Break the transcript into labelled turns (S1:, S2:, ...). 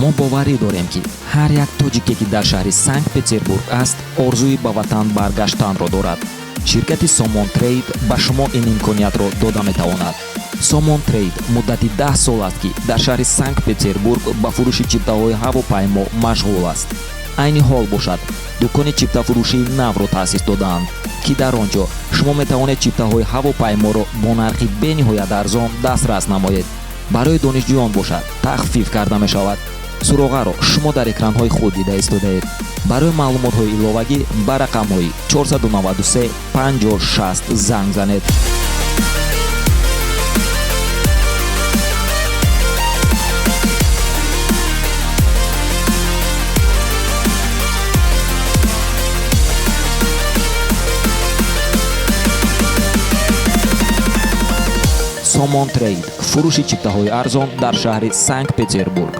S1: Мо боварӣ дорем, ки ҳар як тоҷике, ки дар шаҳри Санкт Петербург аст, орзуи ба ватан баргаштанро дорад. Ширкати Сомон Трейд ба шумо ин имкониятро дода метавонад. Сомон Трейд муддати 10 сол аст, ки дар шаҳри Санкт Петербург ба фурӯши чиптаҳои ҳавопаймо машғул аст. Айни ҳол бошад, дукони чиптафурӯшии навро таъсис додаанд, ки дар он ҷо шумо метавонед чиптаҳои ҳавопайморо бо нархи бениҳоят арзон дастрас намоед. Барои донишҷӯён бошад, тахфиф карда мешавад. Суроғаро шумо дар экранҳои худ дида истодаед. Барои маълумотҳои иловагӣ ба рақамҳои 493 50 60 занг занед. Сомон Трейд: фурӯши чиптаҳои арзон дар шаҳри Санкт Петербург.